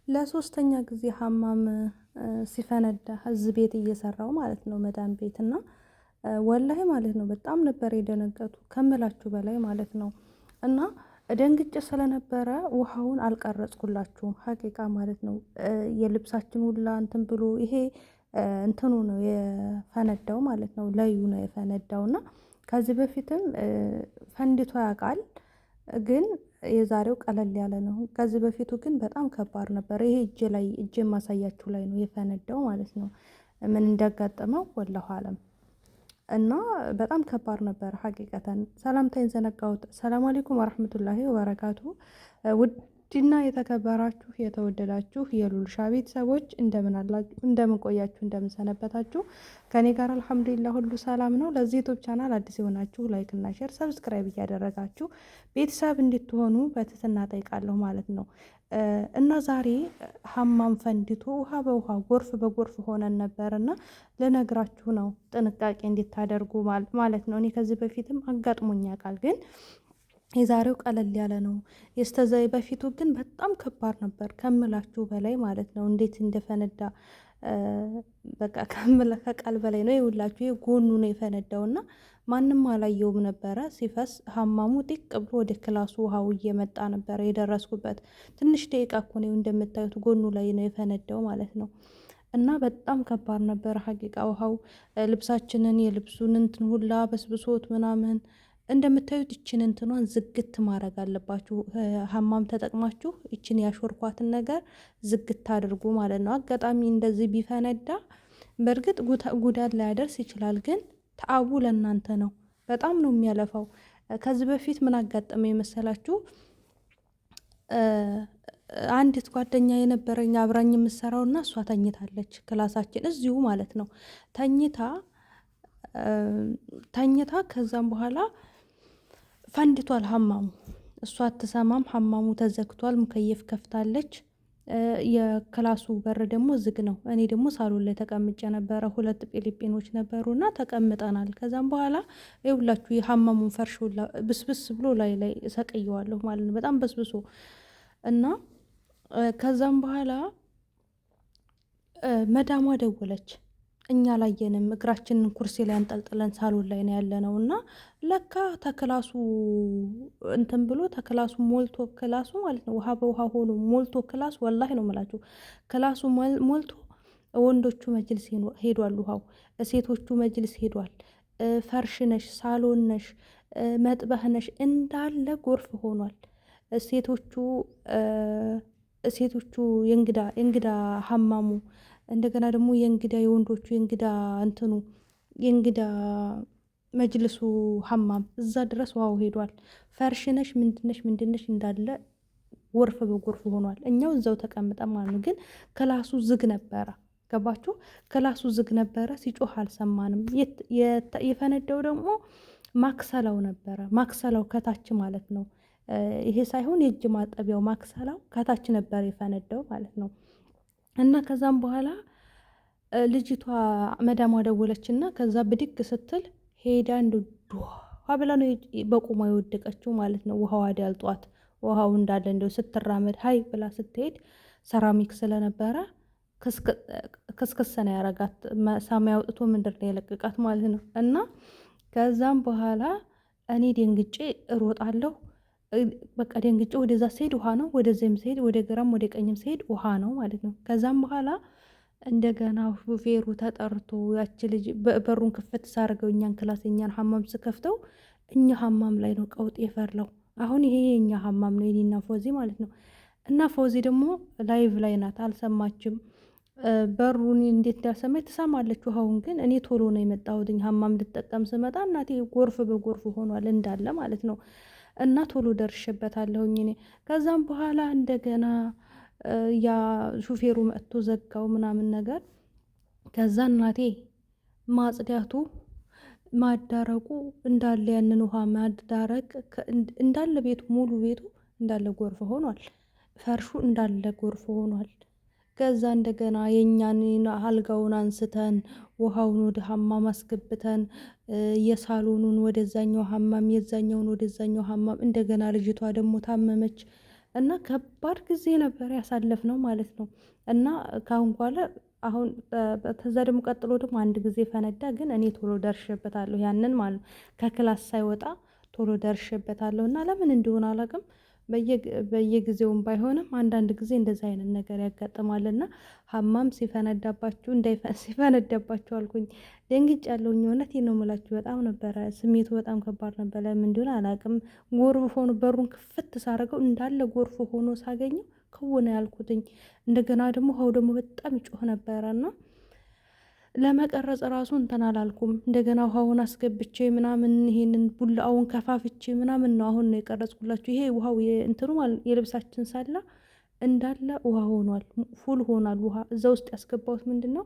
ለሶስተኛ ጊዜ حمام ሲፈነዳ እዚህ ቤት እየሰራው ማለት ነው፣ መዳም ቤት እና والله ማለት ነው በጣም ነበር የደነገጡ ከምላችሁ በላይ ማለት ነው። እና ደንግጬ ስለነበረ ውሃውን አልቀረጽኩላችሁም حقيقة ማለት ነው። የልብሳችን ሁላ እንትን ብሎ ይሄ እንትኑ ነው የፈነዳው ማለት ነው፣ ለዩ ነው የፈነዳው። እና ከዚህ በፊትም ፈንድቶ ያውቃል፣ ግን የዛሬው ቀለል ያለ ነው። ከዚህ በፊቱ ግን በጣም ከባድ ነበር። ይሄ እጄ ላይ እጄ ማሳያችሁ ላይ ነው የፈነዳው ማለት ነው። ምን እንዳጋጠመው والله أعلم። እና በጣም ከባድ ነበር حقيقة። ሰላምታዬን ዘነጋሁት። السلام عليكم ورحمة الله وبركاته። ውድና የተከበራችሁ የተወደዳችሁ የሉልሻ ቤተሰቦች እንደምን አላችሁ? እንደምን ቆያችሁ? እንደምን ሰነበታችሁ? ከኔ ጋር الحمد لله ሁሉ ሰላም ነው። ለዚህ YouTube channel አዲስ የሆናችሁ like እና share፣ subscribe እያደረጋችሁ ቤተሰብ እንድትሆኑ በትህትና ጠይቃለሁ ማለት ነው። እና ዛሬ حمام ፈንድቶ ውሃ በውሃ ጎርፍ በጎርፍ ሆነን ነበር እና ልነግራችሁ ነው ጥንቃቄ እንድታደርጉ ማለት ነው። እኔ ከዚህ በፊትም አጋጥሞኝ ያውቃል ግን የዛሬው ቀለል ያለ ነው። የስተዛ በፊቱ ግን በጣም ከባድ ነበር ከምላችሁ በላይ ማለት ነው። እንዴት እንደፈነዳ በቃ ከቃል በላይ ነው። ይኸውላችሁ ጎኑ ነው የፈነዳው እና ማንም አላየውም ነበረ ሲፈስ። حمام ኡ ጢቅ ብሎ ወደ class ኡ ውሃው እየመጣ ነበረ የደረስኩበት። ትንሽ ደቂቃ እኮ ነው እንደምታዩት ጎኑ ላይ ነው የፈነዳው ማለት ነው። እና በጣም ከባድ ነበረ حقيقة። ውሃው ልብሳችንን የልብሱን እንትን ሁላ በስብሶት ምናምን እንደምታዩት ይችን እንትኗን ዝግት ማድረግ አለባችሁ። حمام ተጠቅማችሁ ይችን ያሾርኳትን ነገር ዝግት አድርጉ ማለት ነው። አጋጣሚ እንደዚህ ቢፈነዳ በእርግጥ ጉዳት ላያደርስ ይችላል፣ ግን ተአቡ ለእናንተ ነው። በጣም ነው የሚያለፋው። ከዚህ በፊት ምን አጋጠመ የመሰላችሁ? አንዲት ጓደኛ የነበረኝ አብራኝ የምሰራው እና እሷ ተኝታለች፣ class ኣችን እዚሁ ማለት ነው። ተኝታ ተኝታ ከዛም በኋላ ፈንድቷል حمام ኡ። እሷ አትሰማም። حمام ኡ ተዘግቷል። مكيف ከፍታለች። የ class ኡ በር ደግሞ ዝግ ነው። እኔ ደግሞ ሳሎን ላይ ተቀምጬ ነበረ። ሁለት ፊሊጲኖች ነበሩና ተቀምጠናል። ከዛም በኋላ ይኸውላችሁ የ حمام ኡን فرش ብስብስ ብሎ ላይ ላይ ሰቅየዋለሁ ማለት ነው። በጣም በስብሶ እና ከዛም በኋላ መዳሟ ደወለች። እኛ ላየንም እግራችንን ኩርሴ ላይ አንጠልጥለን ሳሎን ላይ ነው ያለ ነው። እና ለካ ተ class ኡ እንትን ብሎ ተ class ኡ ሞልቶ class ኡ ማለት ነው ውሃ በውሃ ሆኖ ሞልቶ class ኡ والله ነው የምላችሁ class ኡ ሞልቶ ወንዶቹ مجلس ሄዷል፣ ውሃው ሴቶቹ مجلس ሄዷል። فرش ነሽ፣ ሳሎን ነሽ፣ مطبخ ነሽ እንዳለ ጎርፍ ሆኗል። ሴቶቹ ሴቶቹ የእንግዳ የእንግዳ حمام ኡ እንደገና ደግሞ የእንግዳ የወንዶቹ የእንግዳ እንትኑ የእንግዳ مجلس ኡ حمام እዛ ድረስ ውሃው ሄዷል። فرش ነሽ ምንድነሽ ምንድነሽ እንዳለ ጎርፍ በጎርፍ ሆኗል። እኛው እዛው ተቀምጠን ማለት ነው። ግን class ኡ ዝግ ነበረ። ገባችሁ? class ኡ ዝግ ነበረ። ሲጮህ አልሰማንም። የፈነዳው ደግሞ مغسلة ው ነበረ። مغسلة ው ከታች ማለት ነው። ይሄ ሳይሆን የእጅ ማጠቢያው مغسلة ው ከታች ነበር የፈነዳው ማለት ነው። እና ከዛም በኋላ ልጅቷ መዳሟ ደወለችና ከዛ ብድግ ስትል ሄዳ እንደ ብላ ነው በቁሟ የወደቀችው ማለት ነው። ውሃው አዳልጧት ውሃው እንዳለ እንደው ስትራመድ ሀይ ብላ ስትሄድ ሰራሚክ ስለነበረ ክስክስ ነው ያረጋት። ሰማይ አውጥቶ ምንድር ነው የለቀቃት ማለት ነው። እና ከዛም በኋላ እኔ ደንግጬ እሮጣለሁ። በቃ ደንግጬ ወደዛ ስሄድ ውሃ ነው፣ ወደዚህም ስሄድ ወደ ግራም ወደ ቀኝም ስሄድ ውሃ ነው ማለት ነው። ከዛም በኋላ እንደገና ሹፌሩ ተጠርቶ ያቺ ልጅ በሩን ክፍት ሳርገው እኛን class የኛን حمام ስከፍተው እኛ حمام ላይ ነው ቀውጥ የፈላው። አሁን ይሄ የኛ حمام ነው የኔና ፎዚ ማለት ነው። እና ፎዚ ደግሞ live ላይ ናት፣ አልሰማችም። በሩን እንዴት እንዳልሰማች ትሰማለች ውሃውን። ግን እኔ ቶሎ ነው የመጣሁትኝ حمام ልጠቀም ስመጣ እናቴ ጎርፍ በጎርፍ ሆኗል እንዳለ ማለት ነው። እና ቶሎ ደርሼበታለሁኝ እኔ። ከዛም በኋላ እንደገና ያ ሹፌሩ መጥቶ ዘጋው ምናምን ነገር። ከዛ እናቴ ማጽዳቱ ማዳረቁ እንዳለ ያንን ውሃ ማዳረቅ እንዳለ ቤቱ ሙሉ ቤቱ እንዳለ ጎርፍ ሆኗል። ፈርሹ እንዳለ ጎርፍ ሆኗል። ከዛ እንደገና የእኛን አልጋውን አንስተን ውሃውን ወደ حمام አስገብተን የሳሎኑን ወደዛኛው حمام የዛኛውን ወደዛኛው حمام እንደገና ልጅቷ ደግሞ ታመመች። እና ከባድ ጊዜ ነበር ያሳለፍነው ማለት ነው። እና ከአሁን በኋላ አሁን ከዛ ደግሞ ቀጥሎ ደግሞ አንድ ጊዜ ፈነዳ። ግን እኔ ቶሎ ደርሼበታለሁ ያንን ማለት ነው። ከ class ሳይወጣ ቶሎ ደርሼበታለሁ እና ለምን እንደሆነ አላውቅም። በየጊዜውም ባይሆንም አንዳንድ ጊዜ እንደዚህ አይነት ነገር ያጋጥማልና حمام ሲፈነዳባችሁ ሲፈነዳባችሁ አልኩኝ ደንግጫለሁኝ። እውነቴን ነው የምላችሁ በጣም ነበረ ስሜቱ በጣም ከባድ ነበረ። ለምን እንደሆነ አላውቅም። ጎርፍ ሆኖ በሩን ክፍት ሳደርገው እንዳለ ጎርፍ ሆኖ ሳገኘው ከሆነ ያልኩትኝ። እንደገና ደግሞ ውሃው ደግሞ በጣም ይጮህ ነበረና ለመቀረጽ ራሱ እንትን አላልኩም። እንደገና ውሃውን አስገብቼ ምናምን ይሄንን ቡላውን ከፋፍቼ ምናምን ነው አሁን ነው የቀረጽኩላችሁ። ይሄ ውሃው እንትኑ የልብሳችን ሳላ እንዳለ ውሃ ሆኗል፣ full ሆኗል ውሃ። እዛ ውስጥ ያስገባሁት ምንድን ነው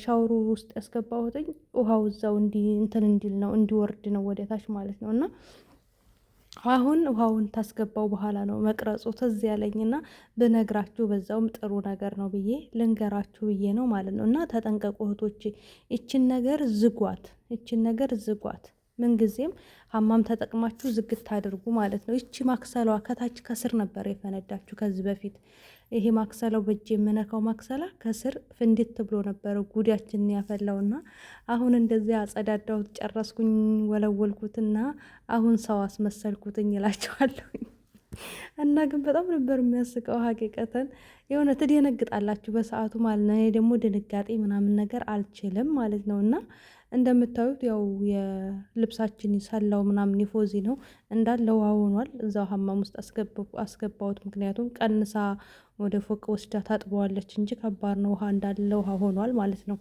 ሻወሩ ውስጥ ያስገባሁትኝ ውሃው እዛው እንትን እንዲል ነው እንዲወርድ ነው ወደታች ማለት ነው እና አሁን ውሃውን ታስገባው በኋላ ነው መቅረጹ ትዝ ያለኝና ብነግራችሁ በዛውም ጥሩ ነገር ነው ብዬ ልንገራችሁ ብዬ ነው ማለት ነው። እና ተጠንቀቁ እህቶቼ፣ ይችን ነገር ዝጓት፣ ይችን ነገር ዝጓት። ምንጊዜም حمام ተጠቅማችሁ ዝግት አድርጉ ማለት ነው። ይቺ مغسلة ዋ ከታች ከስር ነበር የፈነዳችሁ ከዚህ በፊት። ይሄ مغسلة ው በእጅ የምነካው مغسلة ከስር ፍንድት ብሎ ነበረ ጉዳያችንን ያፈላውና አሁን እንደዚያ አጸዳዳሁት፣ ጨረስኩኝ፣ ወለወልኩትና አሁን ሰው አስመሰልኩትኝ እላችኋለሁኝ። እና ግን በጣም ነበር የሚያስቀው። ሀቂቀተን የሆነ ትደነግጣላችሁ በሰዓቱ ማለት ነው። እኔ ደግሞ ድንጋጤ ምናምን ነገር አልችልም ማለት ነው። እና እንደምታዩት ያው የልብሳችን ሰላው ምናምን የፎዚ ነው እንዳለ ውሃ ሆኗል። እዛው حمام ውስጥ አስገባሁት። ምክንያቱም ቀንሳ ወደ ፎቅ ወስዳ ታጥበዋለች እንጂ ከባድ ነው። ውሃ እንዳለ ውሃ ሆኗል ማለት ነው።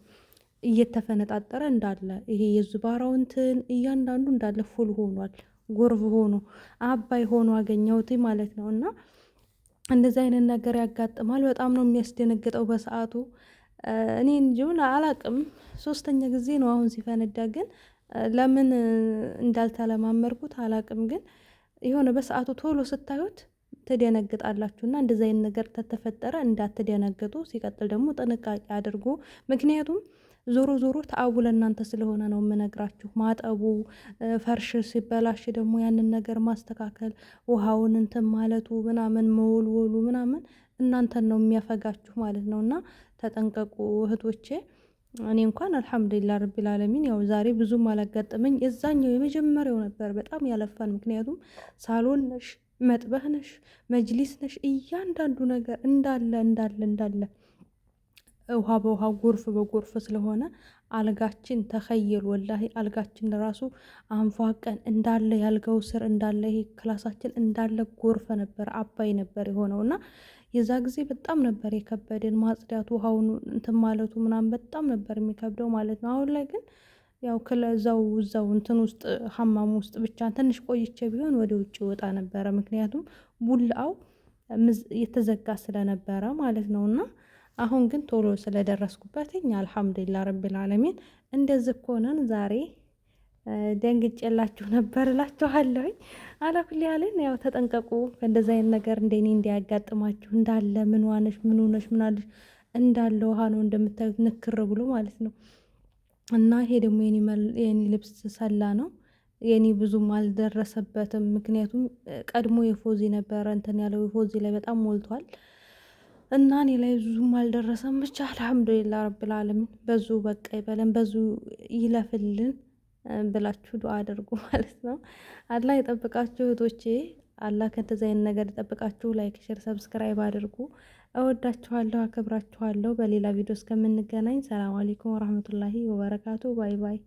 እየተፈነጣጠረ እንዳለ ይሄ የዙባራው እንትን እያንዳንዱ እንዳለ full ሆኗል። ጎርፍ ሆኖ አባይ ሆኖ አገኘሁት ማለት ነው። እና እንደዚህ አይነት ነገር ያጋጥማል። በጣም ነው የሚያስደነግጠው በሰዓቱ። እኔ እንጂውን አላቅም። ሶስተኛ ጊዜ ነው አሁን ሲፈነዳ፣ ግን ለምን እንዳልተለማመርኩት አላቅም። ግን የሆነ በሰዓቱ ቶሎ ስታዩት ትደነግጣላችሁ። እና እንደዚህ አይነት ነገር ተተፈጠረ እንዳትደነግጡ። ሲቀጥል ደግሞ ጥንቃቄ አድርጉ። ምክንያቱም ዞሮ ዞሮ ተአቡ ለእናንተ ስለሆነ ነው የምነግራችሁ። ማጠቡ፣ ፈርሽ ሲበላሽ ደግሞ ያንን ነገር ማስተካከል፣ ውሃውን እንትን ማለቱ ምናምን መወልወሉ ምናምን እናንተን ነው የሚያፈጋችሁ ማለት ነው። እና ተጠንቀቁ እህቶቼ። እኔ እንኳን الحمد لله رب العالمين ያው ዛሬ ብዙም አላጋጠመኝ። የዛኛው የመጀመሪያው ነበር በጣም ያለፋን። ምክንያቱም ሳሎን ነሽ፣ مطبخ ነሽ፣ مجلس ነሽ፣ እያንዳንዱ ነገር እንዳለ እንዳለ እንዳለ ውሃ በውሃ ጎርፍ በጎርፍ ስለሆነ አልጋችን تخيل والله አልጋችን ራሱ አንፏቀን እንዳለ ያልጋው ስር እንዳለ ይሄ ክላሳችን እንዳለ ጎርፍ ነበር፣ አባይ ነበር የሆነው እና የዛ ጊዜ በጣም ነበር የከበደን ማጽዳቱ፣ ውሃውን እንትን ማለቱ ምናምን በጣም ነበር የሚከብደው ማለት ነው። አሁን ላይ ግን ያው እዛው እዛው እንትን ውስጥ حمام ውስጥ ብቻ ትንሽ ቆይቼ ቢሆን ወደ ውጭ ወጣ ነበረ። ምክንያቱም ቡላው የተዘጋ ስለነበረ ማለት ነው እና አሁን ግን ቶሎ ስለደረስኩበትኝ الحمد لله رب العالمين። እንደዚህ ከሆነን ዛሬ ደንግጬላችሁ ነበር እላችኋለሁኝ። على كل حال ያው ተጠንቀቁ፣ ከእንደዚህ አይነት ነገር እንደኔ እንዲያጋጥማችሁ። እንዳለ ምን ዋነሽ ምን ሆነሽ ምናለሽ እንዳለ ውሃ ነው እንደምታዩት ንክር ብሎ ማለት ነው። እና ይሄ ደግሞ የኔ ልብስ ሰላ ነው። የኔ ብዙም አልደረሰበትም፣ ምክንያቱም ቀድሞ የፎዚ ነበረ እንትን ያለው የፎዚ ላይ በጣም ሞልቷል። እና እኔ ላይ ብዙም አልደረሰም። ብቻ الحمد لله رب العالمين በዙ በቃ ይበለን፣ በዙ ይለፍልን ብላችሁ ዱአ አድርጉ ማለት ነው። አላህ ይጠብቃችሁ እህቶቼ። አላህ ከእንደዚህ አይነት ነገር ይጠብቃችሁ። like፣ share፣ subscribe አድርጉ። እወዳችኋለሁ፣ አከብራችኋለሁ። በሌላ ቪዲዮ እስከምንገናኝ سلام عليكم ورحمة الله وبركاته። bye bye።